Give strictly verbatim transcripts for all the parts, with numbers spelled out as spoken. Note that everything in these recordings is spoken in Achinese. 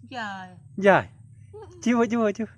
Jai. Cuba, cuba, cuba.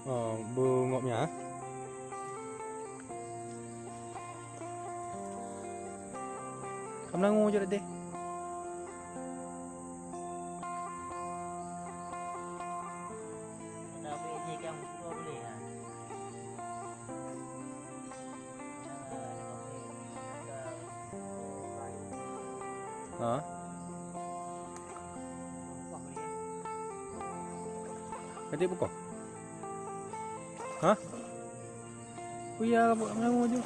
Oh, beungop nyan. Kameunangoe jeuet deh. Ha? Keutik bukon? Ha? Oh ya, buat mengamu tu.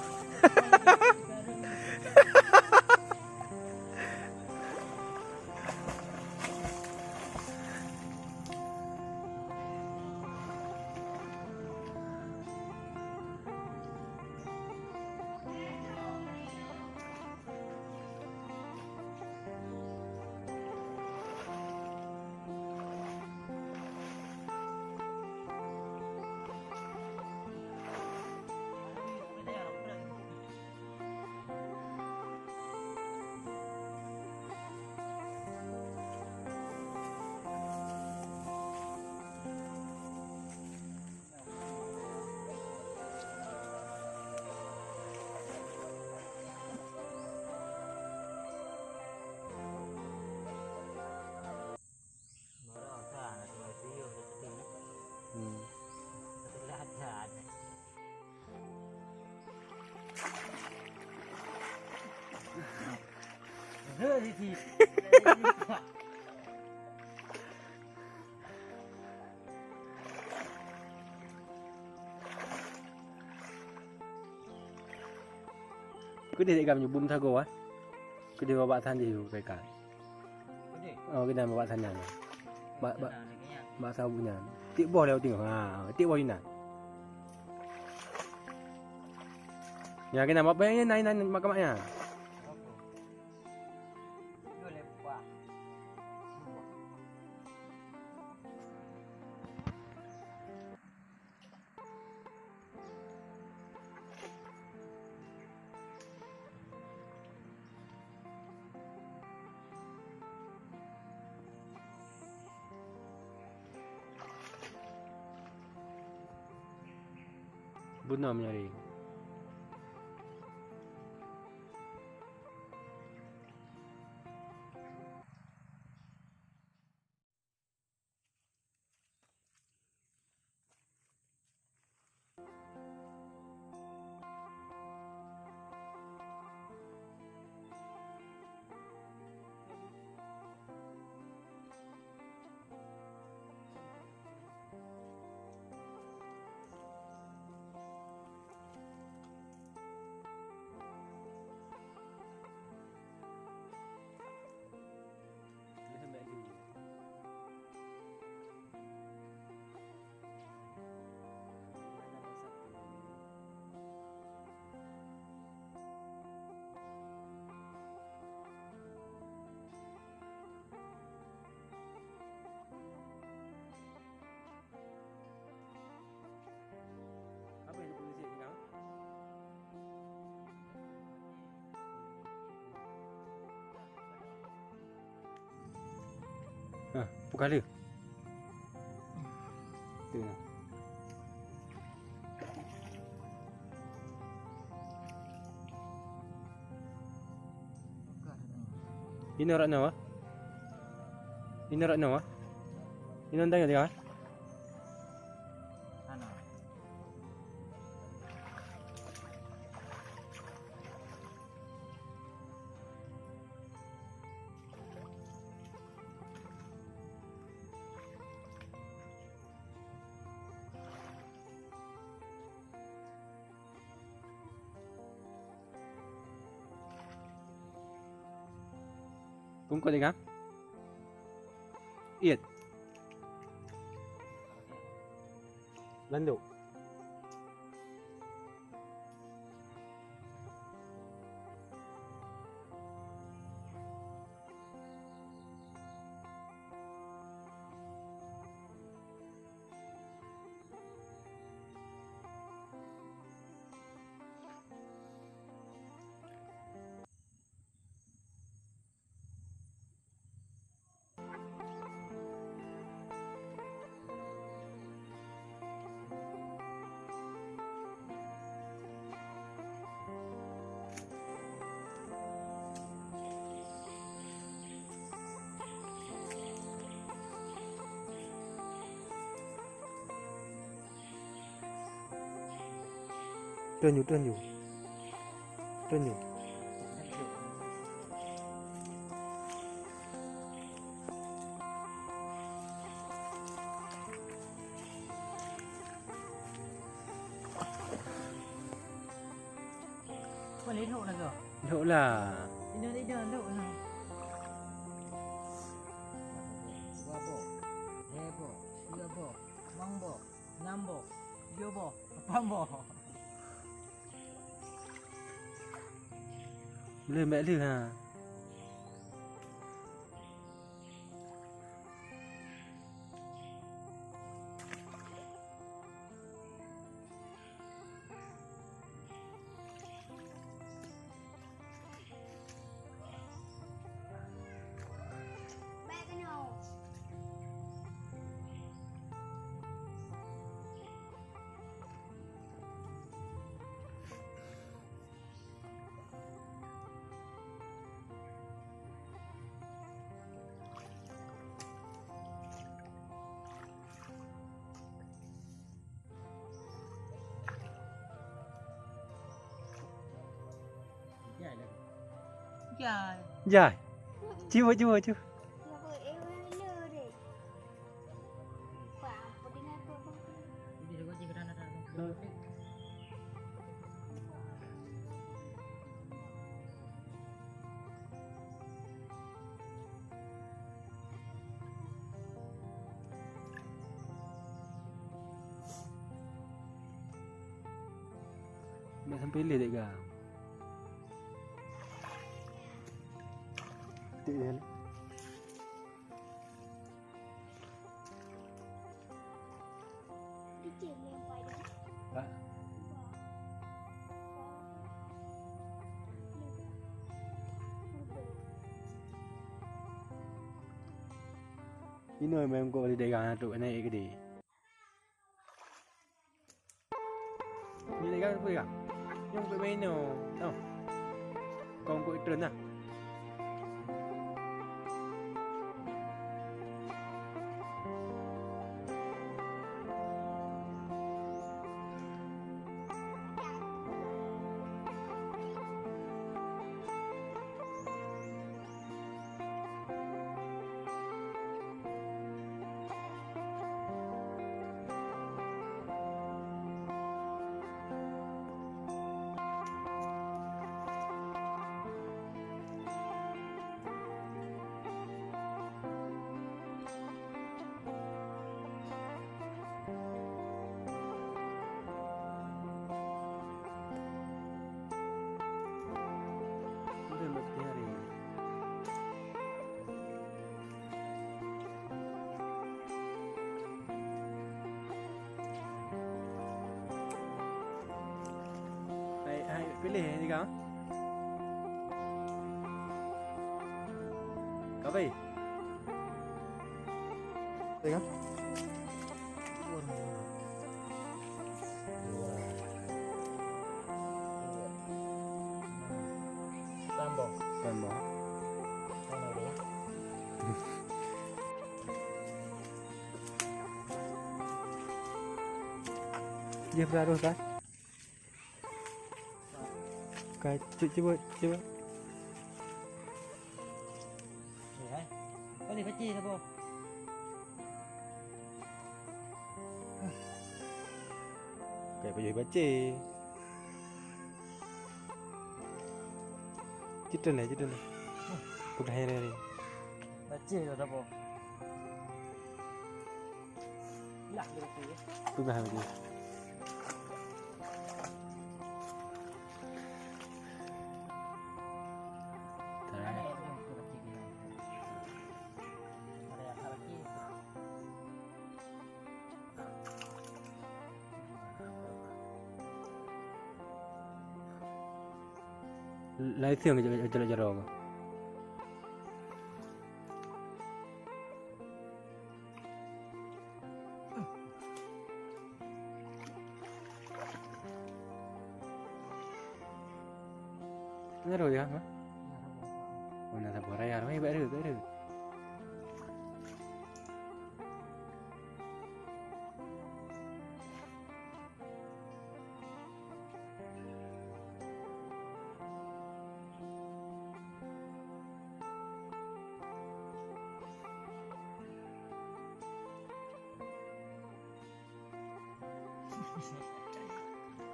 Hmm. Keudeh dek gam nyebum sagoe, ah. Keudeh babak sandeh yue kaikan. Oh, keunan babak sandeh nyan. Ba-, ba-, bak saboh nyan. Tiek boh lewat teungoh. Ha, tiek boh inan. Nyan keunan babak nyan, nyan, nyan, mak, mak nyan. Beuna meunyaring. Ah, buka dia. Tu nah. Inoe rot nyoe, ah? Inoe rot nyoe, ah? Inoe tanggai teuka, ah? Bungkot ikan. Iet. Landok. Treun ju, treun ju. Treun ju. Boleh lhok lah kau? Lhok lah. Indah, indah, lhok lah. Dua boh, lhèe boh, sigoe boh, limong boh, nam boh, tujoh boh, lapan boh. Boleh bèk lheueh ha. Jai. Jai. Cuba, cuba, cuba. Nak sampai lé dek ga. Tik dia. Inoe meuem kok di dagang tu naik gede. Ni lagi apa ya? Yang buat main tu. Tau. Kau kau turun lah. Hai, hai, pilih ni kau. Kau pai. Tengok. Tambah. Tambah. Dia berarus kan? Ka, cu-, cuba, cuba. Boleh baca siapa? Kayak payah baca. Cita ni, cita ni. Pedah hari-hari. Cih dah dapur. Lah dia kata. Peugah lagi. Lai theueng jaroe. Jaroe ya, ha? Oh, na saboh raya, raya, bak raya, bak raya.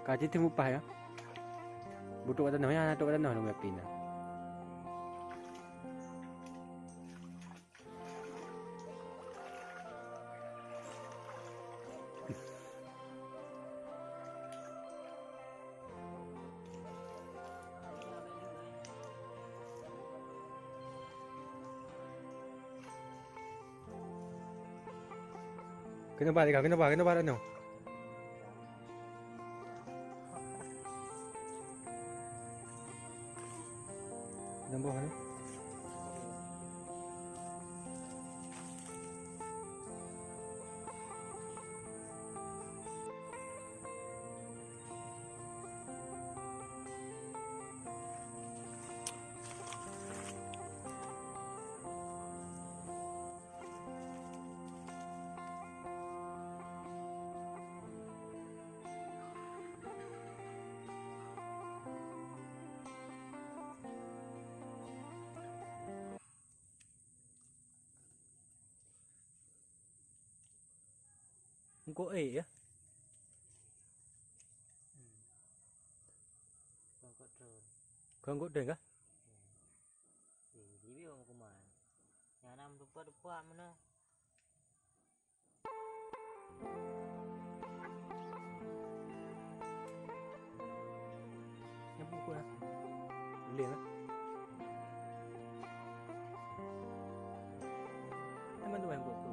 Ka cit teumupah ya. Butuk kat tanoh ya, butuk kat tanoh dong yakin dah. Keunoe ba, keunoe ba, keunoe ba nyoe. Nambah ni. Engko eh ya. Kon kot trön. Kon kot trön kah? Eh, jibieng kuman. Nyang nam tupat-tupat meunoe. Nyan buku lah. Boleh lah. Teman-teman buku.